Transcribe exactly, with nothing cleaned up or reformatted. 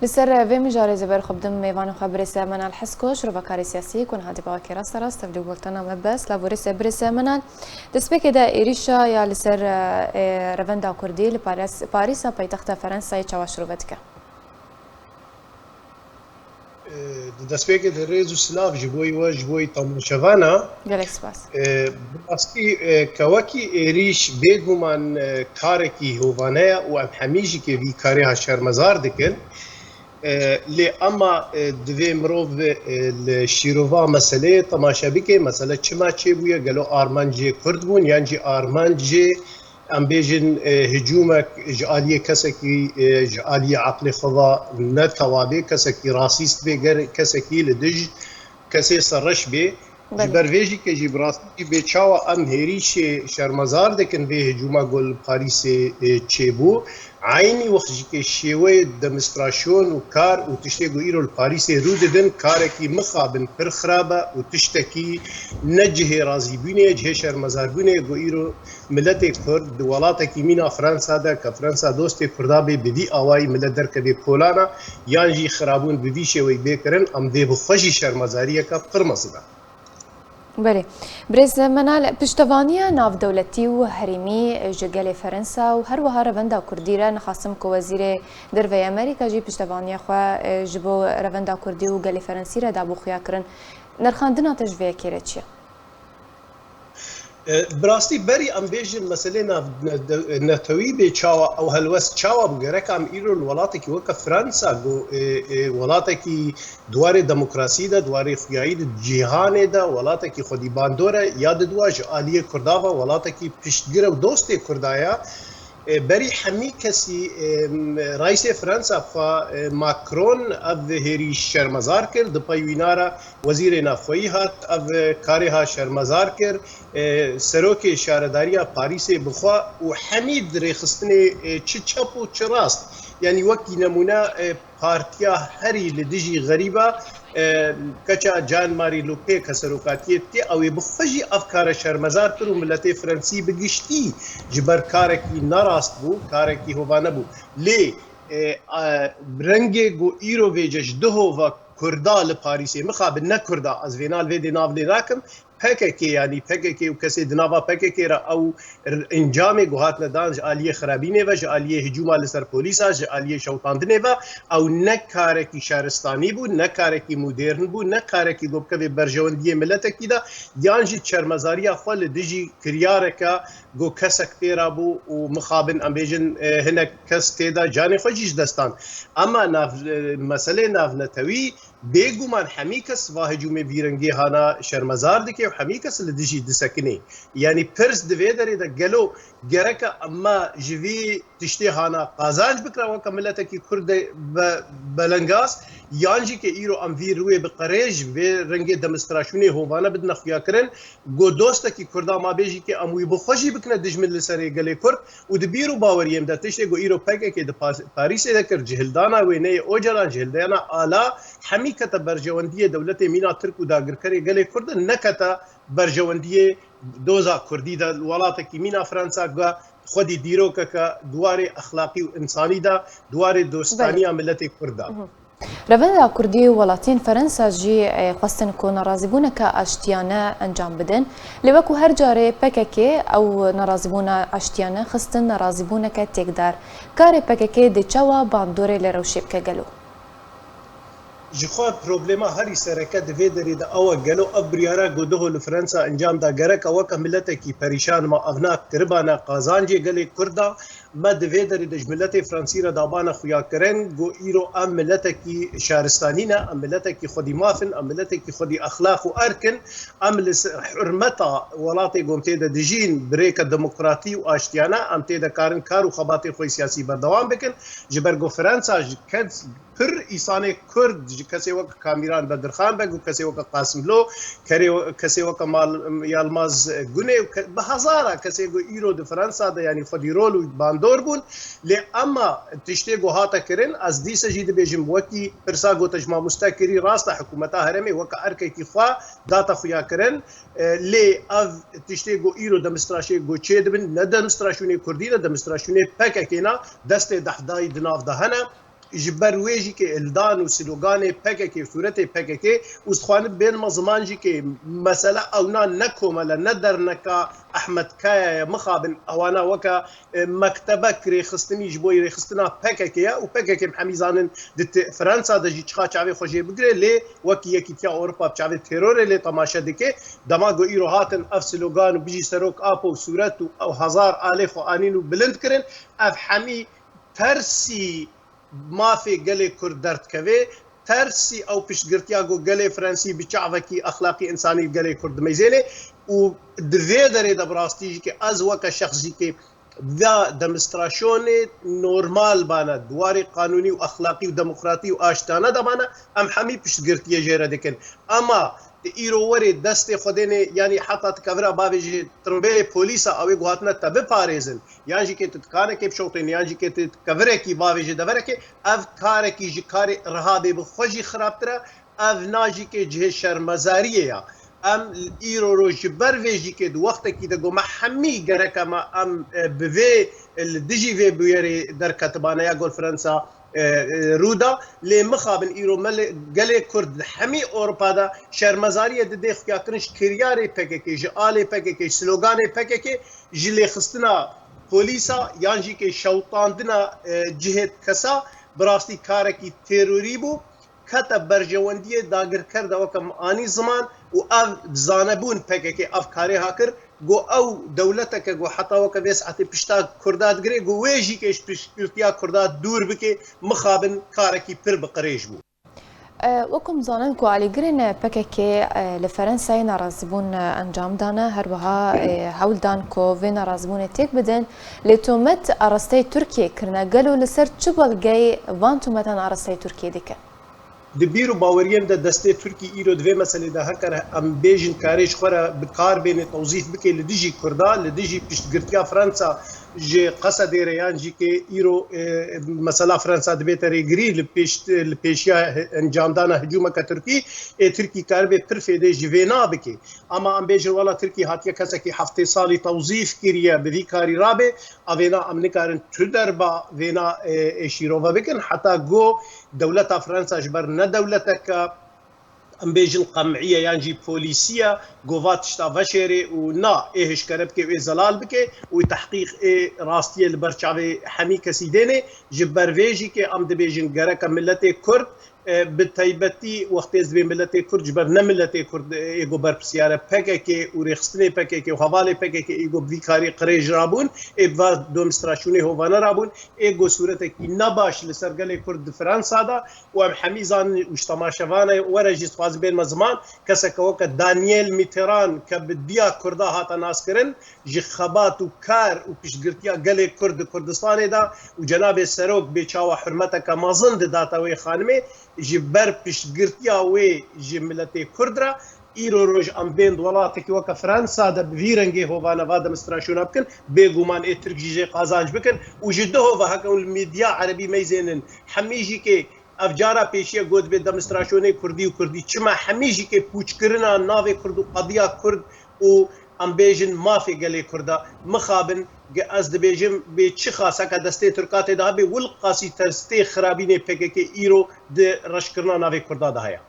Li ser vê mijarê zêber xwe bidim mêvanê xwe birêse Menal Hesko, şirovekarê siyasî ku niha dê bawekê rasterast tevlî gultena me be. Silav û rêse birêse Menal. Destpêkê de êrîşa ya li ser, e, revenda Kurdî li Paris, Parîsa paytexta Ferensayê çawa şirove dike? Di destpêkê de rêz û silav ji bo we, ji bo temaşevana. Gelek spas. Bi rastî, e, kewekî êrîş bêguman, e, karekî hovane ye û em hemî jî kê vî karê ha şermezar dikin. E, lê ema, e, divê mirov, e, li şîrova meseleyê temaşe bike, mesele çima çêbûye, gelo armancê Kurd bûn yan jî armancê em bêjin, e, hicûmek ji aliyê kesekî, e, ji aliyê aqlê xwe ve ne tewabê, kesekî rasîst bê, ger kesekî li dij kesê serreş bê. Ji Belê. ber vê jî ke jî bi rastî bê çawa em hêrîşê şermezar dikin vê hicûma ku li Parîsê, e, çêbû. Eynî wext jî ke şêweyê demonstrasyonê û kar û tiştê ku îro li Parîsê rû didin, karekî mixabin pir xirab e û tiştekî ne cihê razîbûnê ye, cihê şermezarbûnê ye ku îro miletê Kurd di welatekî mîna Fransa de, ke Fransa dostê Kurda bê, bi vî awayî milet derkeve kolana, yan jî xirabûn bi vî şêweyî bê kirin, em vê bi xwe jî şermezariyeke pir mezin e. Belê. Birêz Menal, piştevaniya navdewletî û herêmî ji gelê Ferensa û her wiha revenda Kurdî re nexasim ku Wezîrê Derve yê Amerîka jî piştevaniya xwe, e, ji bo revenda Kurdî û gelê Ferensî re dabû xuya kirin. Nirxandina te ji vê yekê re çi ye? E, bi rastî berî em bêjin meselê nav-, ne-, de-, netewî bê çawa, ew helwest çawa bû, gerek em îro li welatekî weke Fransa, ku, e, e, welatekî di warê demokrasî de, di warê xuyayî de, di cîhanê de welatekî xwedî bandor e, ya di dua ji aliyê Kurda ve welatekî piştgir e û dostê Kurda ye. E, berî hemî kesî, e, m-, Reîsê Fransa xwe, e, Macron ev hêrîş şermezar kir, di pey wîna re Wezîrê Navxweyî hat, ev karê ha şermezar kir, e, Serokê Şaredariya Parîsê bi xwe û hemî di rêxistinê, e, çi çep û çi rast. Yanî wekî nemûne, e, partiya herî li dijî xerîba, e, keça Jean-Marie Le Pen ke serokatiyê dike, ew ê bi xwe jî ev kare şermezar kir û miletê Fransî bi giştî ji ber karekî nerast bû, karekî hovane bû. Lê, e, e, rengê ku îro vêce ji duho ve Kurda li Parîsê, mixabin ne Kurda, ez vêna li vê dê nav lê nakim, P K K, yanî P K K û kesê di nava P K K re ew r-, encamê ku hatine dan ji aliyê xirabînê ve, ji aliyê hicûma li ser polîsa, ji aliyê şewitandinê ve, ew ne karekî şaristanî bû, ne karekî modern bû, ne karekî ku bikeve berjewendiyê miletekî de, yan jî şermezariya xwe li dijî kiryareke ku kesek tê re bû û mixabin em bêjin, e, hinek kes tê de canê xwe jî ji dest dan. Ema nav-, e, meselê navnetewî bêguman hemî kes va hicûmê vî rengê hana şermezar dike û hemî kes li dijî disekinê. Yanî pirs di vê derê de gelo gereke em me ji vî tiştê hana qazanc bikira weke miletekî Kurd de be-, belengaz, yan jî ke îro em vî rûyê bi qirêj vê rengê demonstrasyonê hovane bidine xuyakirin, ku dostekî Kurda ma bê jî ke em wî bi xwe jî bikine dijmin li serê gelê Kurd û di bîr û baweriyê min de tiştê ku îro P K K di Pa-, Parîsê de kir, cihildana wêneyê Ocalan, cihildana ala, hemî kete berjewendiyê dewletê mîna Tirk û dagirkerê gelê Kurd de, nekete berjewendiyê doza Kurdî de li welatekî mîna Fransa ku xwedî dîrokeke di warê exlaqî û însanî de, di warê dostaniya Belê. miletê Kurd de. Mhm. Revenda Kurdî û welatiyên Ferensa jî, e, xwestin ku nerazîbûneke aştiyane encam bidin. Lê wekû her carê P K K ew nerazîbûna aştiyane xistin nerazîbûneke têkdar. Karê P K K dê çawa bandorê li rewşê bike gelo? Ji xwe problema herî sereke di vê derê de ew e, gelo ev biryara ku duho li Fransa encam da gereke weke miletekî perîşan ma ev na kiribane qazancê gelê Kurd da, me di vê derê de ji miletê Fransî re dabane xuyakirin ku îro em miletekî şaristanî ne, em miletekî xwedî maf in, em miletekî xwedî exlaq û erk in, em li se-, hurmeta welatê ku em tê de dijîn, bi rêke demokratî û aştiyane em tê de karin kar û xebatê xwe yê siyasî berdewam bikin. Ji ber ku Fransa ji kes pir îsanê Kurd, ji kesê weke Kamîran Bedirxan be, ku kesê weke Qasimlo, kerê, kesê weke Mal-, Yalmaz Gunê û ke-, bi hezara kesê ku îro di Fransa de, yanî xwedî rol û bandor bûn. Lê ema tiştê ku hate kirin, ez dîse jî dibêjim, wekî pirsa gote ji mamoste kirî, rast e, hikûmeta herêmê weke erkekî xwe date xuya kirin. E, lê ev tiştê ku îro demonstrasyonê ku çê dibin, ne demonstrasyonê Kurdî ne, demonstrasyonê P K K ne, destê dehdayî di nav de hene. Ji ber wê jî ke hildan û sloganê P K K û sûretê P K K û dixwanin bên me ziman jî ke mesele ewna ne komel e, ne derneka Ehmed Kaya ye, mixabin ewana weke, e, mektebek rêxistinî ji bo rêxistina P K K ye û P K K em hemî zanin di te-, Fransa de jî çiqa çavê xwe jê bigire, lê wekî Yekîtiya Ewropa bi çavê terorê lê temaşe dike. Dema ku îro hatin ev slogan û bijî Serok Apo û sûret û ew hezar alê xwe anîn û bilind kirin, ev hemî tersî mafê gelê Kurd derdikeve, tersî ew piştgirtiya ku gelê Fransî bi çavekî exlaqî însanî li gelê Kurd dimeyzêne û di vê derê de bi rastî jî ke ez weke şexs jî ke da demonstrasyonê normal bane, di warê qanûnî û exlaqî û demokratî û aştane de bane, em hemî piştgirtiyê jê re dikin. Ema tu îro werê destê xwe dênê, yanî heta tu kevira bavêjê tirbê polîsa ew ê ku hatine te biparêzin, yan jî kê tu dikanekê bişewtên, yan jî kê tu kevirekî bavêjê deverekê, ev karekî ji karê irhabê bi xwe jî xirabtir e, ev na jî kê cihê şermezariyê ya. Em îro roj ji ber vê jî kê di wextekî de ku me hemî gereke me em, e, bi vê, e, li dijî vê bûyerê derketibane ya konferansa, e, e, rû da. Lê mixabin îro me lê, gelê Kurd di hemî Ewropa de şermezariyê didê xuyakirin ji kiryarê P K K, ji alê P K K, ji sloganê P K K, ji lêxistina polîsa yan jî kê şewitandina, e, cihê kesa bi rastî karekî terorî bû. Kete berjewendiyê dagirker de weke min anî ziman û ev bi zanebûn P K K ev karê ha kir, got ew dewleteke got heta weke vê saetê pişta Kurda digirê, got wê jî kê ji piştgirtiya Kurda dûr bike, mixabin karekî pir bi qirêj bû. E, wek em zanin ku alîgirên P K K, e, li Ferensayê nerazîbûn, e, encam dane, her wiha, e, hewl dan ku vê nerazîbûnê têk bidin, lê tomet arasteyê Tirkiyê kirine. Gelo li ser çi belgeyê van tometan arasteyê Tirkiyê dikin? Di bîr û baweriyên de destê Tirkî îro di vê meselê de heker em bêjin karê ji xwe re bi kar bêne tewzîf bike li dijî Kurda, li dijî piştgirtiya Fransa ji Qesedê re yan jî kê îro, e, mesela Fransa dibête rêgirî li pêş, li pêşiya encamdana hicûmeke Tirkî, ê Tirkî karibe pir fêdê ji vêna bike. Ama em bêjin wela Tirkî hatiye kesekî heftê salî tewzîf kiriye bi vî karî rabe, a vêna em nikarin tu derba vêna, e, ê şîrove bikin, heta go dewleta Fransa ji ber ne dewleteke, em bêjin qem'î ye yan jî polîsî ye, go va tişta veşêrê û na, ê hişkere bike û ê zelal bike û ê tehqîq ê rastiyê li ber çavê hemî kesî dêne. Ji ber vê jî ke em dibêjin gereke miletê Kurd, e, bi taybetî wextê ez dibê miletê Kurd ji ber ne miletê Kurd, e, ê go berpirsiyar e, P K K û rêxistinê P K K û hevalê P K K ê go bi vî karî qirêj rabûn, ê bi va demonstrasyonê hovane rabûn, ê go sûretekî nebaş li ser gelê Kurd di Fransa de û em hemî zanin û ji temaşevane were jî dixwazin bênme ziman, keseke weke Daniel Mitterrand ke bi diya Kurda hate naskirin, ji xebat û kar û piştgirtiya gelê Kurd di Kurdistanê de û cenabê Serok bê çawa hurmeteke mezin didate wê xanimê, ji ber piştgirtiya wê ji miletê Kurd re, îro roj em bên di welatekî weke Fransa de bi vî rengê hovane va demonstrasyona bikin, bêguman ê Tirk jî jê qazanc bikin û ji diho ve heke hûn li medya erebî meyzênin, hemî jî kê ev cara pêşiye got dibê demonstrasyonê Kurdî û Kurdî. Çima hemî jî kê pûçkirina navê Kurd û qediya Kurd û em bêjin mafê gelê Kurda mixabin, ge ez dibêjim bê çi xaseke destê Tirka tê de hebe, wilqasî terstê xirabînê P K K îro di reşkirina navê Kurda de heye.